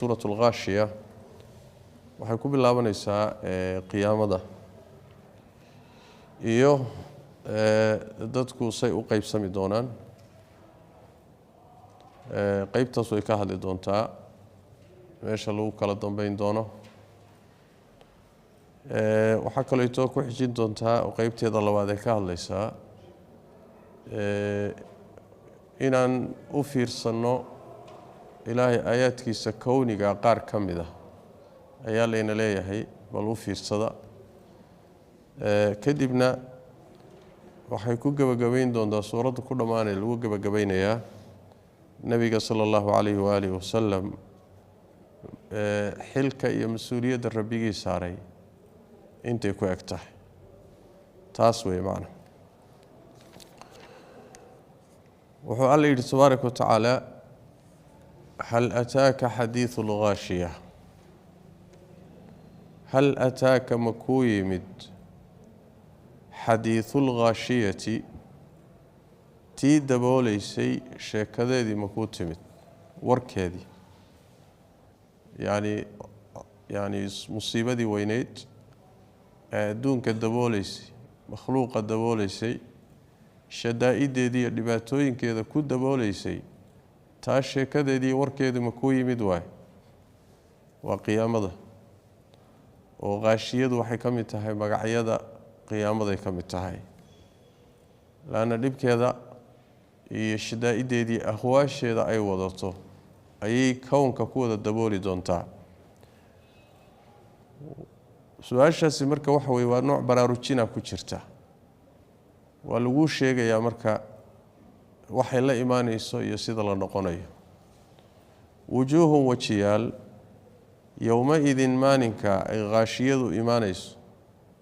Suurat Alkhaashiya waxay ku bilaabanaysaa qiyaamada iyo dadku say u qeybsami doonaan. Qeybtaas way ka hadli doontaa meesha lagu kala dambeyn doono. Waxaa kaleeto ku xijin doontaa oo qeybteeda labaad ay ka hadlaysaa inaan u fiirsanno Ilaahay aayaadkiisa kowniga qaar ka mid ah ayaa layna leeyahay, bal u fiirsada. Kadibna waxay ku gebagabayn doontaa, suuradda ku dhammaanay lagu gebagabaynayaa, Nebiga sala Allahu calayhi waaalihi wasalam xilka iyo mas-uuliyadda Rabbigii saaray intay ku eg tahay. Taas wey macna. Wuxuu Alla yidhi tabaaraka wa tacaala: hal ataaka xadiidu lghaashiya. Hal ataaka, ma kuu yimid, xadiidu lghaashiyati, tii dabooleysay sheekadeedii ma kuu timid, warkeedii? Yacni musiibadii weyneyd ee adduunka dabooleysay, makhluuqa dabooleysay, shadaa-ideedii iyo dhibaatooyinkeeda ku dabooleysay, taa sheekadeedii, warkeedii ma kuu yimid? Waay, waa qiyaamada, oo khaashiyadu waxay ka mid tahay magacyada qiyaamaday ka mid tahay, laanna dhibkeeda iyo shadaa-ideedii, ahwaasheeda ay wadato ayay kownka ku wada dabooli doontaa. Su-aashaasi marka waxa weye waa nooc baraarujina ku jirta, waa laguu sheegayaa marka waxay la imaanayso iyo sida la noqonayo. Wujuuhun, wajiyaal, yowma-idin, maalinka ay khaashiyadu imaanayso,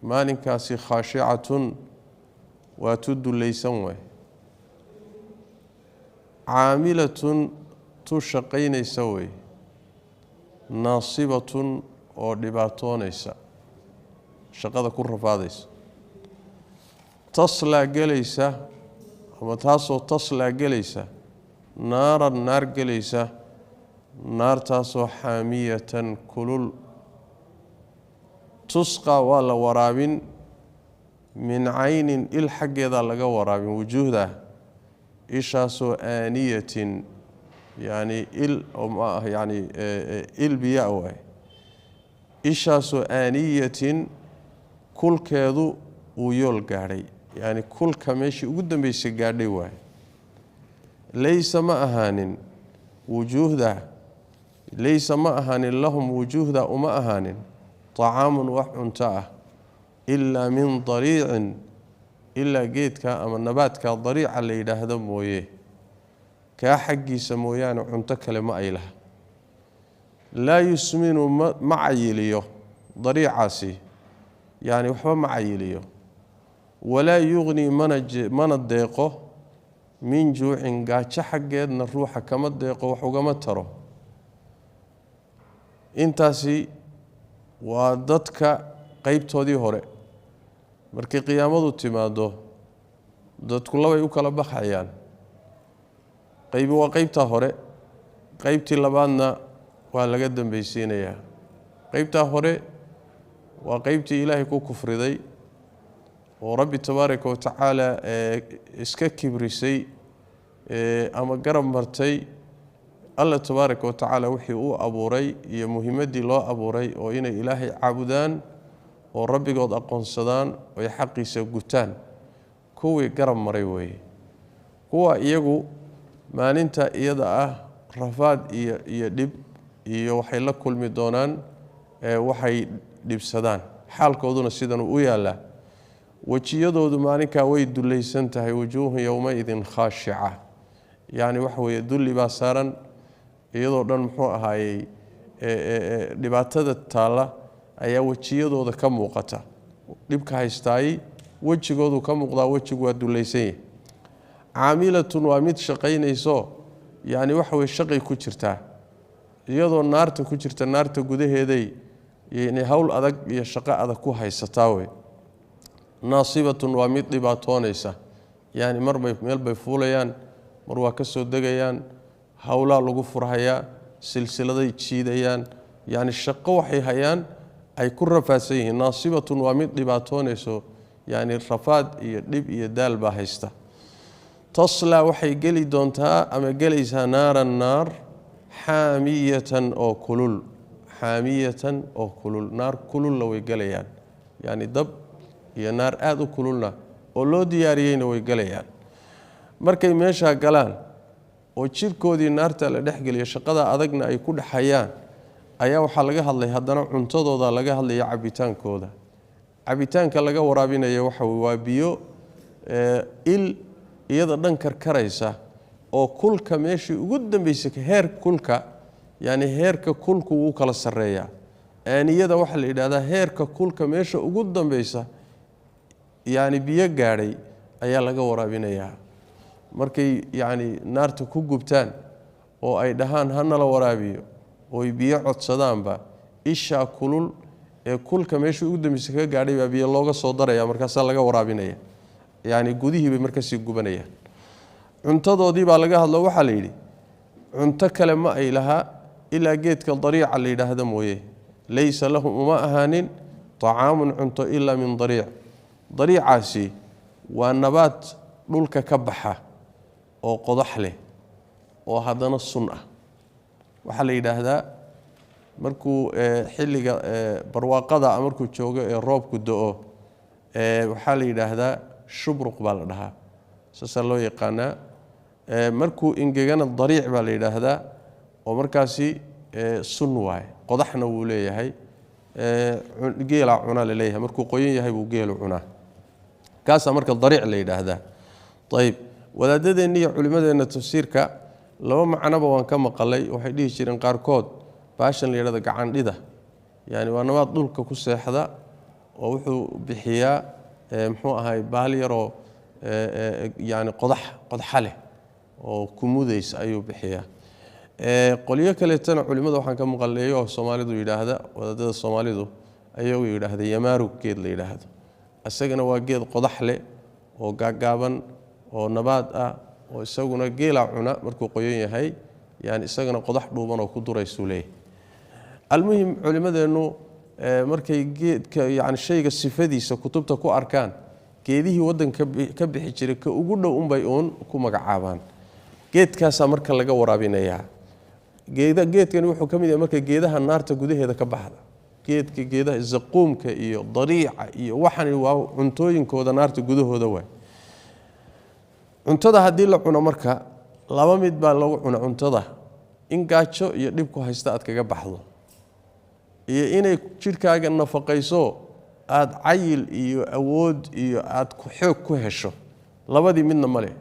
maalinkaasi, khaashicatun, waa tu dullaysan waay, caamilatun, tu shaqaynaysa wey, naasibatun, oo dhibaatoonaysa, shaqada ku rafaadaysa, taslaa, gelaysa, ama taasoo taslaa, gelaysa, naaran, naar gelaysa, naartaasoo xaamiyatan, kulul. Tusqa, waa la waraabin, min caynin, il xaggeedaa laga waraabin wujuuhda, ishaasoo aaniyatin, yani il oo ma ah, yani il biya waay, ishaasoo aaniyatin, kulkeedu uu yool gaadhay, yani kulka meeshii ugu dambeysay gaadhay waay. Laysa, ma ahaanin wujuuhda, laysa, ma ahaanin, lahum, wujuuhda uma ahaanin, طacaamun, wax cunto ah, ilaa min dariicin, ilaa geedka ama nabaadka dariica la yidhaahdo mooye, kaa xaggiisa mooyaane cunto kale ma ay laha. Laa yusminu, ma cayiliyo dariicaasi, yani waxba ma cayiliyo, walaa yugnii, mana deeqo, min juucin, gaajo xaggeedna ruuxa kama deeqo, wax ugama taro. Intaasi waa dadka qeybtoodii hore. Markay qiyaamadu timaado, dadku labay u kala baxayaan. Qeybi waa qeybtaa hore, qeybtii labaadna waa laga dambeysiinayaa. Qeybtaa hore waa qeybtii Ilaahay ku kufriday oo Rabbi tabaaraka wa tacaala ee iska kibrisay ama garab martay Alla tabaaraka wa tacaala wixii uu abuuray iyo muhimaddii loo abuuray, oo inay Ilaahay caabudaan oo Rabbigood aqoonsadaan oy xaqiisa gutaan, kuwii garab maray weeye. Kuwa iyagu maalinta iyada ah rafaad iyo dhib iyo waxay la kulmi doonaan, waxay dhibsadaan. Xaalkooduna sidanuu u yaallaa: wejiyadoodu maalinkaa way dullaysan tahay. Wujuuhun yowmaidin khaashica, yacni waxa weeye dulli baa saaran iyadoo dhan. Muxuu ahaayey, dhibaatada taalla ayaa wejiyadooda ka muuqata, dhibka haystaayey wejigoodu ka muuqdaa, wejigu waa dullaysan yahay. Caamilatun, waa mid shaqaynayso, yacni waxa weye shaqay ku jirtaa, iyadoo naarta ku jirta, naarta gudaheeday yani howl adag iyo shaqo adag ku haysataa wey. Naasibatun, waa mid dhibaatoonaysa, yani marbay meel bay fuulayaan, mar waa ka soo degayaan, howlaa lagu furhayaa. Silsiladay jiidayaan, yacni shaqo waxay hayaan ay ku rafaadsan yihiin. Naasibatun waa mid dhibaatoonayso, yacni rafaad iyo dhib iyo daal baa haysta. Taslaa waxay geli doontaa ama gelaysaa naaran, naar xaamiyatan oo kulul, xaamiyatan oo kulul, naar kululla way gelayaan, yacni dab iyo naar aada u kululna oo loo diyaariyeyna way gelayaan. Markay meeshaa galaan oo jirkoodii naarta la dhexgeliyo, shaqada adagna ay ku dhexayaan, ayaa waxaa laga hadlay haddana cuntadooda laga hadlaya, cabitaankooda. Cabitaanka laga waraabinayo waxa waa biyo il iyada dhan karkaraysa oo kulka meeshii ugu dambeysay heer kulka, yani heerka kulku wuu kala sarreeyaa. Aaniyada waxaa la yidhahdaa heerka kulka meesha ugu dambeysa, yacni biyo gaadhay ayaa laga waraabinayaa. Markay yacni naarta ku gubtaan oo ay dhahaan hanala waraabiyo ooy biyo codsadaanba, ishaa kulul ee kulka meeshii ugu dambeysay kaga gaadhay baa biyo looga soo daraya, markaasaa laga waraabinaya, yacni gudihii bay markaasii gubanayaan. Cuntadoodii baa laga hadlo. Waxaa la yidhi cunto kale ma ay lahaa ilaa geedka dariica la yidhaahdo mooye. Laysa lahum uma ahaanin طacaamun cunto ilaa min dariic. Dariicaasi waa nabaad dhulka ka baxa oo qodax leh oo haddana sun ah. Waxaa la yidhaahdaa markuu xilliga barwaaqada markuu joogo ee roobku do-o, waxaa la yidhaahdaa shubruq baa la dhahaa, saasaa loo yaqaanaa. Markuu ingegana dariic baa la yidhaahdaa, oo markaasi sun waaye, qodaxna wuu leeyahay. Geelaa cunaa laleeyahay, markuu qoyan yahay buu geelu cunaa, kaasaa marka dariic la yidhaahdaa. Ayib, wadaadadeenna iyo culimmadeenna tafsiirka laba macnoba waan ka maqalay. Waxay dhihi jireen qaarkood baashan la yidhahdo gacandhida, yani waa nabaad dhulka ku seexda oo wuxuu bixiyaa muxuu ahay bahal yaroo yani qodax qodxa leh oo kumudaysa ayuu bixiyaa. Qolyo kaleetana culimmada waxaan ka maqalay oo soomaalidu yidhaahda, wadaadada soomaalidu ayagu yidhaahda yamaarug geed la yidhaahdo, isagana waa geed qodax leh oo gaaggaaban oo nabaad ah oo isaguna geelaa cuna markuu qoyan yahay, yani isagana qodax dhuuban oo ku duraysuu leeyahay. Almuhim, culimmadeennu markay geedka yani shayga sifadiisa kutubta ku arkaan, geedihii waddanka ka bixi jiray ka ugu dhow unbay uun ku magacaabaan. Geedkaasaa marka laga waraabinayaa. Geedkani wuxuu ka mid yahay marka geedaha naarta gudaheeda ka baxda. Geedka geedaha zaquumka iyo dariica iyo waxani waa cuntooyinkooda naarta gudahooda waay. Cuntada haddii la cuno marka laba mid baa lagu cuna cuntada: in gaajo iyo dhibku haysta aad kaga baxdo, iyo inay jidhkaaga nafaqayso, aada cayil iyo awood iyo aada xoog ku hesho. Labadii midna male,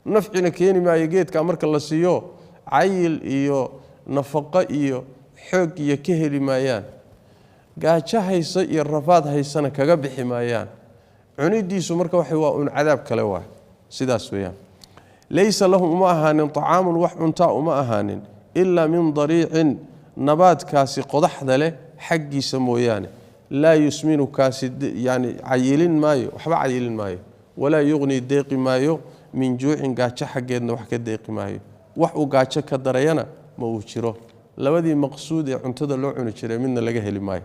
nafcina keeni maayo. Geedkaa marka la siiyo cayil iyo nafaqo iyo xoog iyo ka heli maayaan, gaajo haysa iyo rafaad haysana kaga bixi maayaan. Cunidiisu marka waxa waa un cadaab kale waa sidaas weeyaan. Laysa lahum uma ahaanin طacaamun, wax cuntaa uma ahaanin ilaa min dariicin, nabaadkaasi qodaxda leh xaggiisa mooyaane. Laa yusminu, kaasi yani cayilin maayo, waxba cayilin maayo, walaa yuqnii deeqi maayo, min juucin gaajo xaggeedna wax ka deeqi maayo, wax uu gaajo ka darayana ma uu jiro. Labadii maqsuud ee cuntada loo cuni jiray midna laga heli maayo.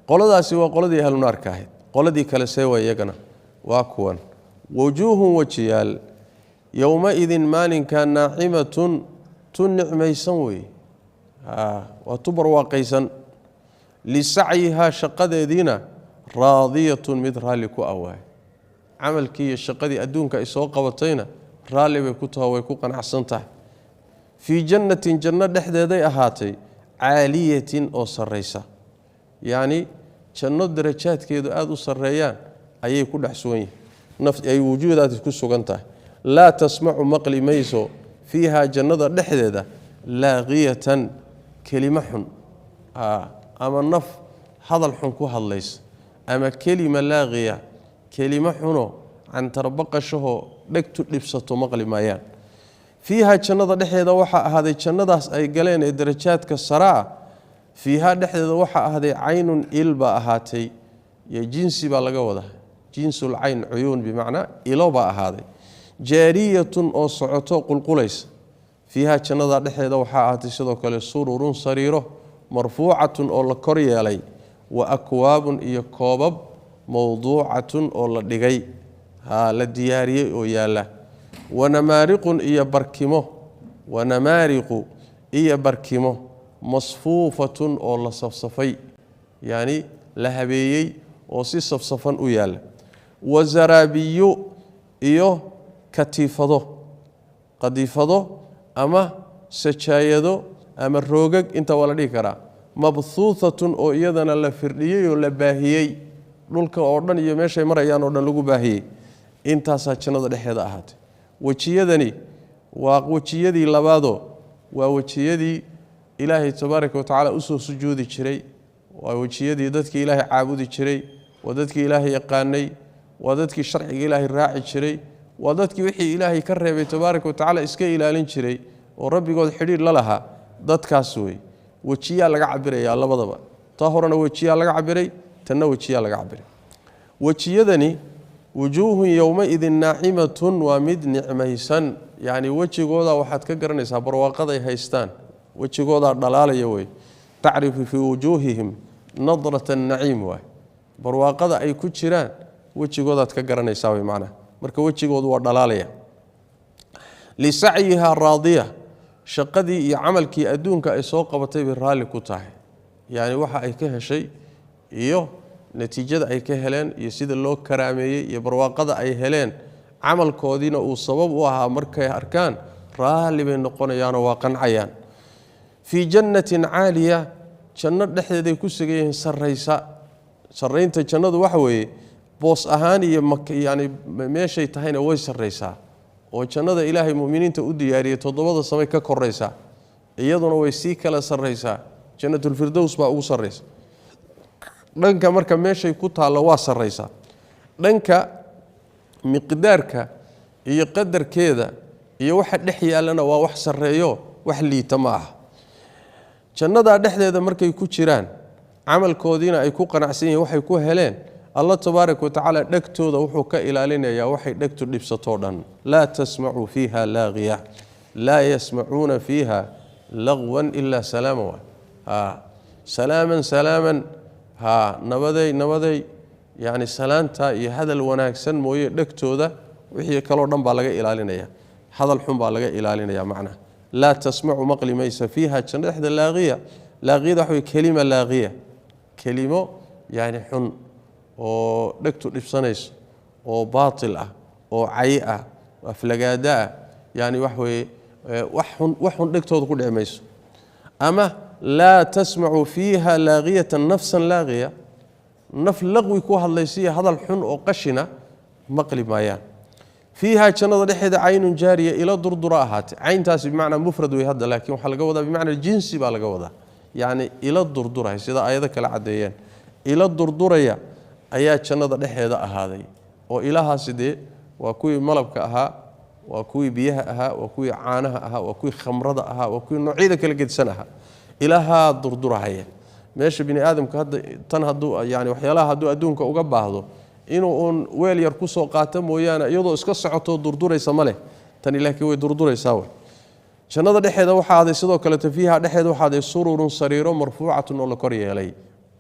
Qoladaasi waa qoladii ahlunaarka ahayd. Qoladii kale see waa iyagana waa kuwan. Wujuuhun wajiyaal yowma-idin maalinka naacimatun tu nicmaysan weeye, waa tu barwaaqaysan, lisacyihaa shaqadeediina raadiyatun mid raalli ku awaay, camalkii iyo shaqadii adduunka ay soo qabatayna raalli bay ku taho, way ku qanacsan tahay. Fii jannatin janno dhexdeeday ahaatay, caaliyatin oo sarraysa, yacni janno darajaadkeedu aada u sarreeyaan ayay ku dhex sugan yihin, ay wujuudaasi ku sugan tahay. Laa tasmacu maqli mayso fiihaa jannada dhexdeeda laaqiyatan kelimo xun ama naf hadal xun ku hadlaysa ama kelima laaqiya, kelimo xuno cantarbaqashahoo dhegtu dhibsato maqli maayaan. Fiihaa jannada dhexdeeda waxaa ahaaday, jannadaas ay galeen ee darajaadka saraa, fiihaa dhexdeeda waxaa ahaaday caynun il baa ahaatay, iyo jinsi baa laga wadaa, jinsul cayn cuyuun bimacnaa ilo baa ahaaday, jaariyatun oo socoto qulqulaysa. Fiiha jannada dhexdeeda waxaa ahaatay sidoo kale sururun sariiro marfuucatun oo la kor yeelay, wa akwaabun iyo koobab mowduucatun oo la dhigay, la diyaariyey oo yaalla, wanamaariqun iyo barkimo, wanamaariqu iyo barkimo masfuufatun oo la safsafay, yacni la habeeyey oo si safsafan u yaalla, wa zaraabiyu iyo katiifado, qadiifado ama sajaayado ama roogag, inta waa la dhihi karaa, mabhuuhatun oo iyadana la firdhiyey oo la baahiyey, dhulka oo dhan iyo meeshay marayaan oo dhan lagu baahiyey. Intaasaa jannada dhexeeda ahaatay. Wejiyadani waa wejiyadii labaadoo waa wejiyadii Ilaahay tabaaraka wa tacaala usoo sujuudi jiray, waa wejiyadii dadkii Ilaahay caabudi jiray, waa dadkii Ilaahay yaqaanay, waa dadkii sharciga Ilaahay raaci jiray, waa dadkii wixii Ilaahay ka reebay tabaaraka wa tacaala iska ilaalin jiray oo rabbigood xidhiidh la lahaa. Dadkaas wey wejiyaa laga cabirayaa labadaba. Taa horena wejiyaa laga cabiray, tanna wejiyaa laga cabiray. Wejiyadani wujuuhun yowmaidin naacimatun, waa mid nicmaysan, yacni wejigooda waxaad ka garanaysaa barwaaqaday haystaan, wejigoodaa dhalaalaya wey. Tacrifu fii wujuuhihim nadrata naciim, waay barwaaqada ay ku jiraan wejigoodaad ka garanaysaa wey macnaha. Marka wejigoodu waa dhalaalaya. Lisacyihaa raadiya, shaqadii iyo camalkii adduunka ay soo qabatay bay raalli ku tahay, yacni waxa ay ka heshay iyo natiijada ay ka heleen iyo sida loo karaameeyey iyo barwaaqada ay heleen, camalkoodiina uu sabab u ahaa, markay arkaan raalli bay noqonayaanoo waa qancayaan. Fii jannatin caaliya, janno dhexdeeday ku sugan yihiin sarraysa. Sarraynta jannadu waxa weeye boos ahaan iyo yani meeshay tahayna way sarraysaa, oo jannada Ilaahay muminiinta u diyaariyey toddobada samay ka koraysaa, iyaduna way sii kala sarraysaa. Jannatulfirdows baa ugu sarraysa. Dhanka marka meeshay ku taallo waa sarraysaa, dhanka miqdaarka iyo qadarkeeda iyo waxa dhex yaallana waa wax sarreeyo, wax liita ma aha. Jannadaa dhexdeeda markay ku jiraan, camalkoodiina ay ku qanacsan yihiin, waxay ku heleen, Allah tabaaraka wa tacaala dhegtooda wuxuu ka ilaalinayaa waxay dhegtu dhibsatoo dhan. Laa tasmacu fiiha laaqiya, laa yasmacuuna fiiha lagwan ilaa salaama, waay salaaman salaaman, ha nabaday nabaday, yacni salaanta iyo hadal wanaagsan mooye dhegtooda wixii kaloo dhan baa laga ilaalinaya, hadal xun baa laga ilaalinaya macnaha. Laa tasmacu maqli maysa fiiha janno dhexda laaqiya. Laaqiyada waxa wey kelima laaqiya, kelimo yani xun oo dhegtu dhibsanayso oo baatil ah oo cay ah oo aflagaada ah, yani wax weeye wax xun, wax xun dhegtooda ku dhici mayso. Ama laa tasmacu fiiha laaqiyatan nafsan laaqiya, naf laqwi ku hadlaysiiyo hadal xun oo qashina maqli maayaan. Fiiha jannada dhexeeda caynun jaariya, ilo durdura ahaatay. Cayntaasi bimacnaa mufrad wey hadda, laakiin waxaa laga wadaa bimacnaa jinsi baa laga wadaa, yacni ilo durduraya sida aayado kale caddeeyeen, ilo durduraya ayaa jannada dhexeeda ahaaday. Oo ilahaasi dee waa kuwii malabka ahaa, waa kuwii biyaha ahaa, waa kuwii caanaha ahaa, waa kuwii khamrada ahaa, waa kuwii noocyada kala gedisan ahaa, ilahaa durdurahaya. Meesha bini aadamka hadda tan hadduu yani waxyaalaha hadduu adduunka uga baahdo inuu uun weel yar kusoo qaato mooyaane, iyadoo iska socotoo durduraysa ma leh tani, laakiin way durduraysaa wey. Jannada dhexeeda waxaa ahday sidoo kaleeto, fiiha dhexeeda waxaa ahday sururun sariiro marfuucatun oo la kor yeelay,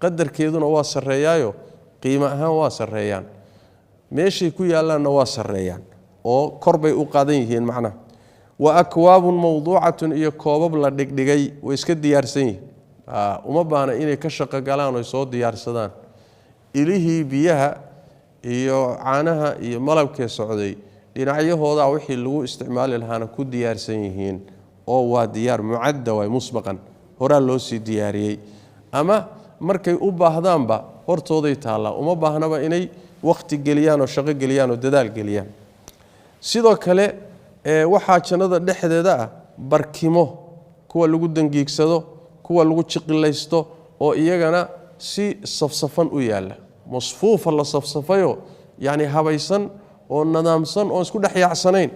qadarkeeduna waa sarreeyaayo, qiimo ahaan waa sarreeyaan, meeshay ku yaallaanna waa sarreeyaan oo kor bay u qaadan yihiin macnaha. Wa akwaabun mawduucatun iyo koobab la dhigdhigay, way iska diyaarsan yihiin, uma baahna inay ka shaqo galaan oy soo diyaarsadaan. Ilihii biyaha iyo caanaha iyo malabkee socday dhinacyahoodaa wixii lagu isticmaali lahaana ku diyaarsan yihiin, oo waa diyaar mucadda waay, musbaqan horaa loo sii diyaariyey, ama markay u baahdaanba hortooday taallaa, uma baahnaba inay wakhti geliyaan oo shaqo geliyaan oo dadaal geliyaan. Sidoo kale waxaa jannada dhexdeeda ah barkimo, kuwa lagu dangiigsado, kuwa lagu jiqilaysto, oo iyagana si safsafan u yaalla, masfuufa la safsafayoo yacni habaysan oo nadaamsan oon isku dhex yaacsanayn.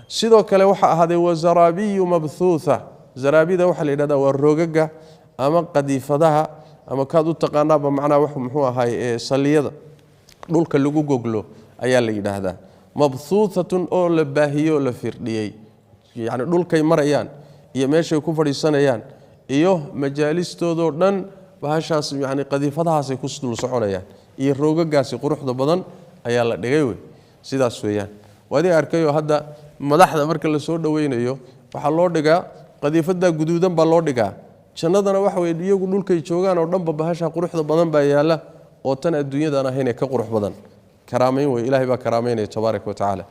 Sidoo kale waxaa ahaaday wazaraabiyu mabhuutha. Zaraabida waxaa la yidhahdaa waa roogaga ama qadiifadaha ama kaad u taqaanaaba macnaha wax muxuu ahaay ee salliyada dhulka lagu goglo ayaa la yidhaahdaa. Mabhuuthatun oo la baahiyey oo la firdhiyey. Yacni dhulkay marayaan iyo meeshay ku fadhiisanayaan iyo majaalistoodoo dhan bahashaas, yacni qadiifadahaasay ku dul soconayaan iyo roogagaasi quruxda badan ayaa la dhigay wey. Sidaas weeyaan. Waadii arkayoo hadda madaxda marka la soo dhoweynayo waxaa loo dhigaa qadiifadaa guduudan baa loo dhigaa. Jannadana waxa weye iyagu dhulkay joogaan oo dhanba bahasha quruxda badan baa yaalla oo tan adduunyadan ahaynee ka qurux badan. Karaamayn wey, Ilahay baa karaamaynaya tabaaraka wa tacaala.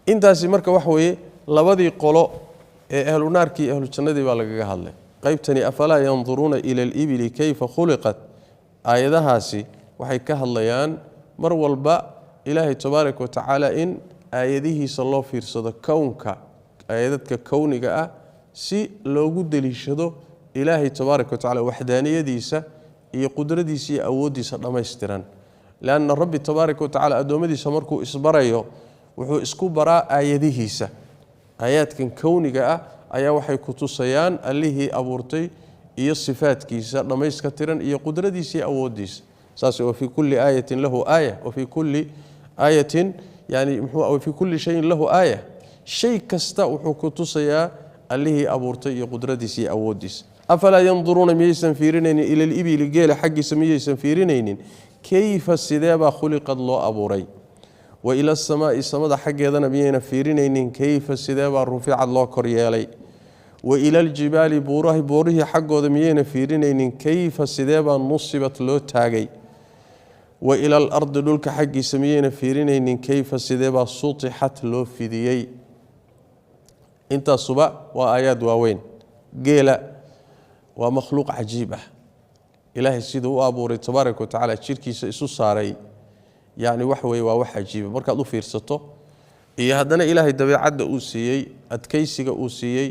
Intaasi marka waxa weeye labadii qolo ee ahlu naarkii iyo ahlu jannadii baa lagaga hadlay. Qaybtani afalaa yanduruuna ila alibili kayfa khuliqat, aayadahaasi waxay ka hadlayaan mar walba Ilaahay tabaaraka wa tacaala in aayadihiisa loo fiirsado, kownka, aayadadka kowniga ah, si loogu deliishado Ilaahay tabaaraka wa tacala waxdaaniyadiisa iyo qudradiisa iyo awooddiisa dhammaystiran. Leanna Rabbi tabaaraka wa tacala addoommadiisa markuu isbarayo wuxuu isku baraa aayadihiisa. Aayaadkan kowniga ah ayaa waxay ku tusayaan allihii abuurtay iyo sifaadkiisa dhammayska tiran iyo qudradiisa iyo awooddiisa. Saas wafii kulli aayatin lahu aaya, wafii kulli aayatin, yani muxuu, wafii kulli shayin lahu aaya. Shay kasta wuxuu ku tusayaa allihii abuurtay iyo qudradiisa iyo awooddiisa. Afalaa yanduruuna, miyaysan fiirinaynin, ila alibili, geela xaggiisa miyaysan fiirinaynin, kayfa, sideebaa, khuliqad, loo abuuray? Wa ila asamaai, samada xaggeedana miyayna fiirinaynin, kayfa, sideebaa, ruficad, loo kor yeelay? Wa ila aljibaali, buurihii xaggooda miyayna fiirinaynin, kayfa, sideebaa, nusibat, loo taagay? Wa ila alardi, dhulka xaggiisa miyayna fiirinaynin, kayfa, sideebaa, sutixat, loo fidiyey? Intaasuba waa aayaad waaweyn. Geela waa makhluuq cajiib ah. Ilaahay siduu u abuuray tabaaraka wa tacaala, jirkiisa isu saaray, yacni wax weeye waa wax cajiiba markaad u fiirsato. Iyo haddana Ilaahay dabeecadda uu siiyey, adkaysiga uu siiyey,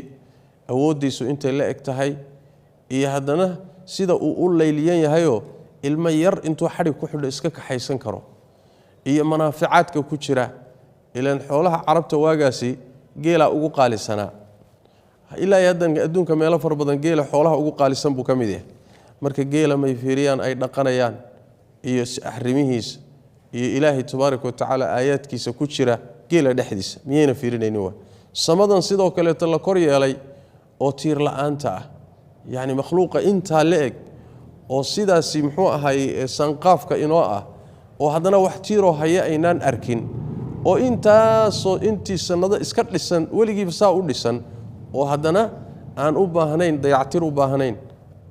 awooddiisu intay la eg tahay, iyo haddana sida uu u layliyan yahayoo ilmo yar intuu xadhig ku xidho iska kaxaysan karo, iyo manaaficaadka ku jira. Ilaan xoolaha carabta waagaasi geelaa ugu qaalisanaa. Ilaa iyo haddan adduunka meelo fara badan geela xoolaha ugu qaalisan buu ka mid yahay. Marka geela may fiiriyaan ay dhaqanayaan iyo arrimihiisa iyo Ilaahay tabaaraka wa tacaala aayaadkiisa ku jira geela dhexdiisa, miyayna fiirinaynin? Waa samadan sidoo kaleeto la kor yeelay oo tiir la-aanta ah, yacni makhluuqa intaa la eg oo sidaasi muxuu ahay sanqaafka inoo ah, oo haddana wax tiiroo haya aynaan arkin, oo intaasoo intii sannado iska dhisan, weligiiba saa u dhisan, oo haddana aan u baahnayn dayactir u baahnayn,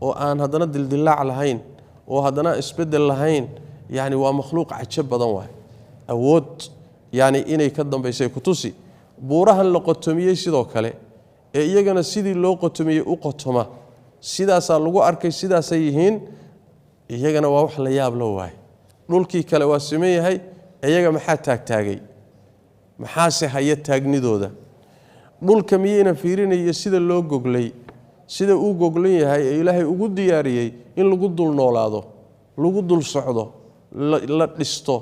oo aan haddana dildilaac lahayn, oo haddana isbeddel lahayn, yacni waa makhluuq cajab badan waay. Awood yacni inay ka dambaysay kutusi. Buurahan la qotomiyey sidoo kale ee iyagana sidii loo qotomiyey u qotoma, sidaasaa lagu arkay, sidaasay yihiin, iyagana waa wax la yaab la waay. Dhulkii kale waa siman yahay, iyaga maxaa taagtaagay? Maxaase haya taagnidooda? Dhulka miyayna fiirinayo sida loo goglay, sida uu goglan yahay ee Ilaahay ugu diyaariyey in lagu dul noolaado, lagu dul socdo, la dhisto,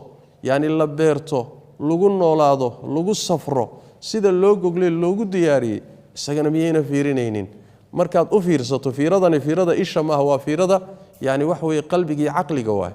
yacni la beerto, lagu noolaado, lagu safro? Sida loo goglay loogu diyaariyey isagana miyayna fiirinaynin? Markaad u fiirsato, fiiradani fiirada isha maaha, waa fiirada yani wax weeye qalbiga iyo caqliga waay.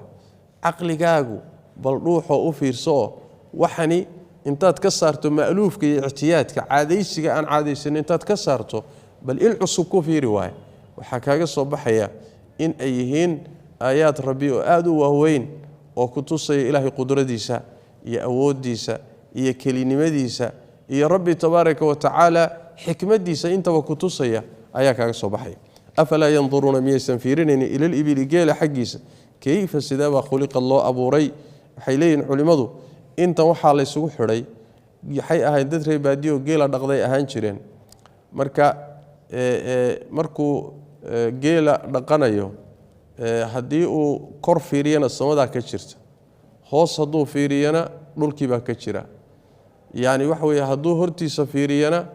Caqligaagu bal dhuuxoo u fiirso, oo waxani intaad ka saarto ma'luufka iyo ictiyaadka, caadaysiga aan caadaysanin intaad ka saarto, bal il cusub ku fiiri waay. Waxaa kaaga soo baxaya in ay yihiin aayaad Rabbi oo aada u waaweyn oo ku tusaya Ilaahay qudradiisa iyo awooddiisa iyo kelinimadiisa iyo Rabbi tabaaraka wa tacaala xikmaddiisa intaba ku tusaya ayaa kaaga soo baxaya. Afalaa yanduruuna, miyaysan fiirinaynin, ila libili, geela xaggiisa, kayfa, sideebaa, khuliqad, loo abuuray? Waxay leeyihin culimmadu intan waxaa laysugu xidhay waxay ahayd dad reer baadiyo geela dhaqday ahaan jireen. Marka markuu geela dhaqanayo, haddii uu kor fiiriyana samadaa ka jirta, hoos hadduu fiiriyana dhulkiibaa ka jira. Yacni waxa weeye hadduu hortiisa fiiriyana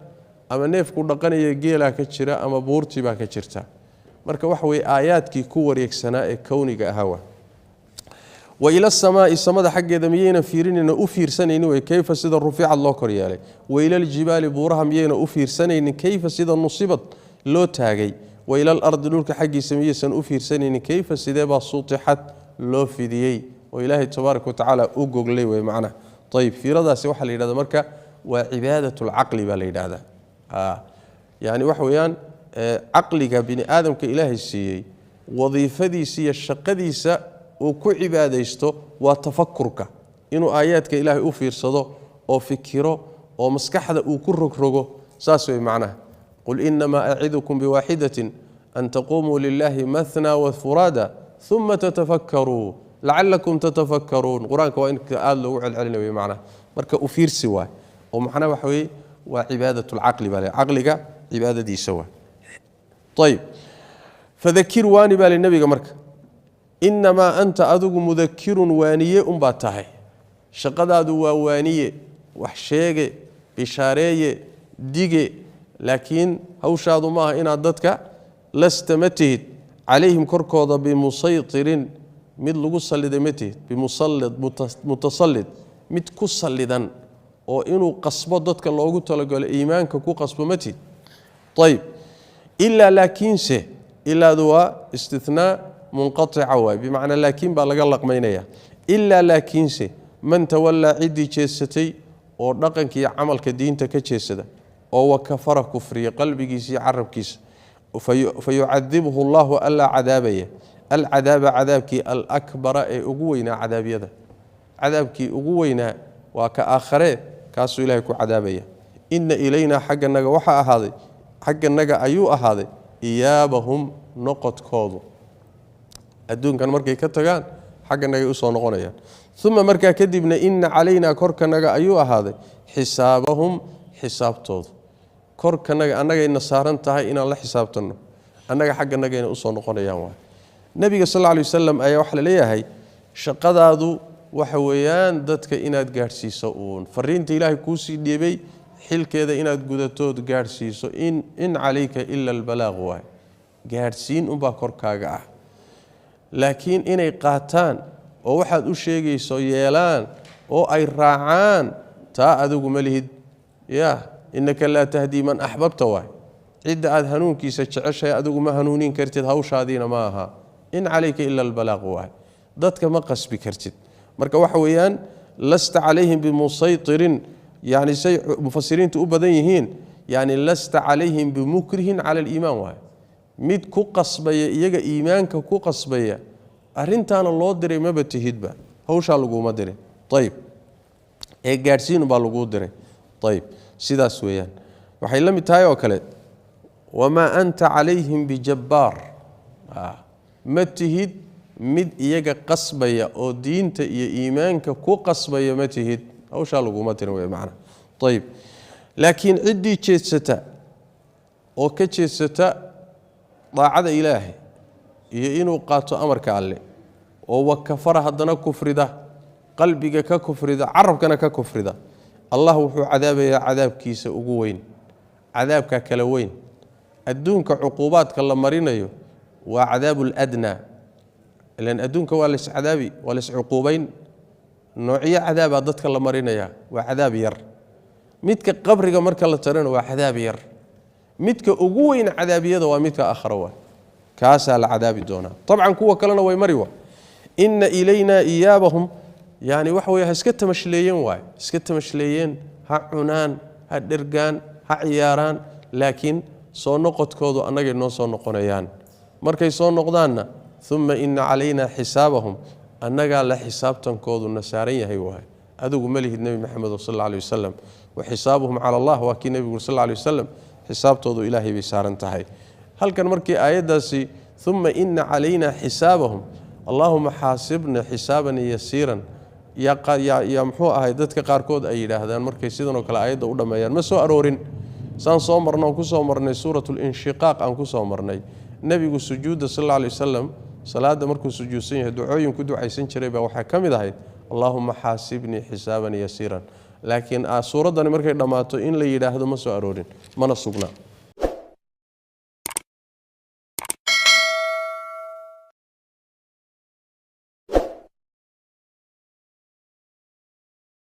ama neefku dhaqanaya geelaa ka jira ama buurtiibaa ka jirta. Marka waxa weye aayaadkii ku wareegsanaa ee kowniga ahaa waa. Wa ila asamaai, samada xaggeeda miyayna fiirinayno, u fiirsanaynin wey, kayfa, sida, ruficad, loo kor yeelay? Wa ila aljibaali, buuraha miyayna u fiirsanaynin, kayfa, sida, nusibad, loo taagay? Wa ila alardi, dhulka xaggiisa miyaysan u fiirsanaynin, kayfa, sideebaa, sutixad, loo fidiyey oo Ilaahay tabaaraka watacaala u goglay wey macnaha? Ayib, fiiradaasi waxaa la yidhahda marka waa cibaadat lcaqli baa la yidhahdaa. Yani waxa weeyaan caqliga bini aadamka Ilaahay siiyey wadiifadiisa iyo shaqadiisa uu ku cibaadaysto waa tafakurka, inuu aayaadka Ilaahay u fiirsado oo fikiro oo maskaxda uu ku rogrogo. Saas way macnaha. Qul inamaa acidukum biwaaxidatin an taquumuu lilahi mathna wafuraada uma tatafakkaruu lacalakum tatafakkaruun. Qur-aanka waa in aada loogu celcelinayo macnaha. Marka u fiirsi waay, oo macnaha waxa weeye waa cibaadat lcaqli baa le, caqliga cibaadadiisa waay. Ayib, fadakir, waani baa li nebiga. Marka inamaa anta, adigu, mudakirun, waaniye unbaa tahay. Shaqadaadu waa waaniye, wax sheege, bishaareeye, dige, laakiin hawshaadu maaha inaad dadka, lasta, ma tihid, calayhim, korkooda, bimusaytirin, mid lagu salliday ma tihid, bimusallid, mutasalid, mid ku sallidan oo inuu qasbo dadka loogu talagalo, iimaanka ku qasbo ma tihid. Ayib, ilaa, laakiinse, ilaadu waa istinaa munqatica waay, bimacnaa laakiin baa laga laqmaynaya. Ilaa, laakiinse, man tawallaa, ciddii jeedsatay oo dhaqanka iyo camalka diinta ka jeedsada oo wakafara, kufriya qalbigiisa iyo carabkiisa, fayucadibhu allahu, allaa cadaabaya, alcadaaba, cadaabkii, alakbara, ee ugu weynaa cadaabyada. Cadaabkii ugu weynaa waa ka aakharee, kaasuu Ilahay ku cadaabaya. Ina ilaynaa, xagganaga waxaa ahaaday, xagganaga ayuu ahaaday, iyaabahum, noqodkoodu. Adduunkan markay ka tagaan xagganagay usoo noqonayaan. Uma, markaa kadibna, ina calaynaa, korkanaga ayuu ahaaday, xisaabahum, xisaabtoodu. Korkanaga annagayna saaran tahay inaan la xisaabtanno, annaga xagganagayna usoo noqonayaan. Waay nebiga sal alla alay wasalam ayaa waxaa la leeyahay shaqadaadu waxa weeyaan dadka inaad gaadhsiiso uun fariinta Ilaahay kuusii dhiibay, xilkeeda inaad gudatood gaadhsiiso. In calayka ila albalaaq waay, gaadhsiin unbaa korkaaga ah, laakiin inay qaataan oo waxaad u sheegayso yeelaan oo ay raacaan, taa adigu ma lihid. Ya innaka laa tahdii man axbabta waay, cidda aad hanuunkiisa jeceshahay adigu ma hanuunin kartid, hawshaadiina ma aha. In calayka ila albalaaq waay, dadka ma qasbi kartid. Marka waxa weeyaan lasta calayhim bimusaytirin, yani say mufasiriintu u badan yihiin, yani lasta calayhim bimukrihin cala aliimaan waay, mid ku qasbaya iyaga, iimaanka ku qasbaya arrintaana loo diray maba tihidba, hawshaa laguma dirin. Ayib, ee gaadhsiin baa laguu diray. Ayib, sidaas weeyaan. Waxay la mid tahay oo kale wamaa anta calayhim bijabbaar, ma tihid mid iyaga qasbaya oo diinta iyo iimaanka ku qasbaya, ma tihid, hawshaa laguma dirin wey macna. Ayib, laakiin ciddii jeedsata oo ka jeedsata daacada Ilaahay iyo inuu qaato amarka Alle, oo wakafara, haddana kufrida, qalbiga ka kufrida, carabkana ka kufrida, Allah wuxuu cadaabayaa cadaabkiisa ugu weyn. Cadaabka kala weyn, adduunka cuquubaadka la marinayo waa cadaabu ladnaa, ilan adduunka waa layscadaabi, waa layscuquubayn, noocyo cadaabaa dadka la marinayaa, waa cadaab yar. Midka qabriga marka la tarana waa cadaab yar. Midka ugu weyn cadaabiyada waa midka aakhara, waa kaasaa la cadaabi doonaa. Dabcan kuwa kalena way mari. Wa ina ilaynaa iyaabahum, yani waxa wey ha iska tamashleeyeen waay, iska tamashleeyeen, ha cunaan, ha dhergaan, ha ciyaaraan, laakiin soo noqodkoodu annagay noo soo noqonayaan. Markay soo noqdaanna, uma ina calaynaa xisaabahum, annagaa la xisaabtankooduna saaran yahay waay. Adigu ma lihid, Nebi Maxamed sal alla alay wasalam. Wa xisaabuhum cala allah, waa kii nebigu sal alla alay wasalam, xisaabtoodu Ilaahay bay saaran tahay. Halkan markii aayaddaasi uma ina calaynaa xisaabahum, allaahuma xaasibna xisaaban yasiiran, yaa muxuu ahay, dadka qaarkood ay yidhaahdaan markay sidanoo kale aayadda u dhammeeyaan. Ma soo aroorin. Saan soo marno, aan ku soo marnay suurat linshiqaaq, aan ku soo marnay nebigu sujuudda sal alla alay wasalam, salaadda markuu sujuudsan yahay ducooyin ku ducaysan jiray baa waxaa ka mid ahayd allaahuma xaasibnii xisaaban yasiiran. Laakiin suuraddani markay dhammaato in la yidhaahdo ma soo aroorin, mana sugna.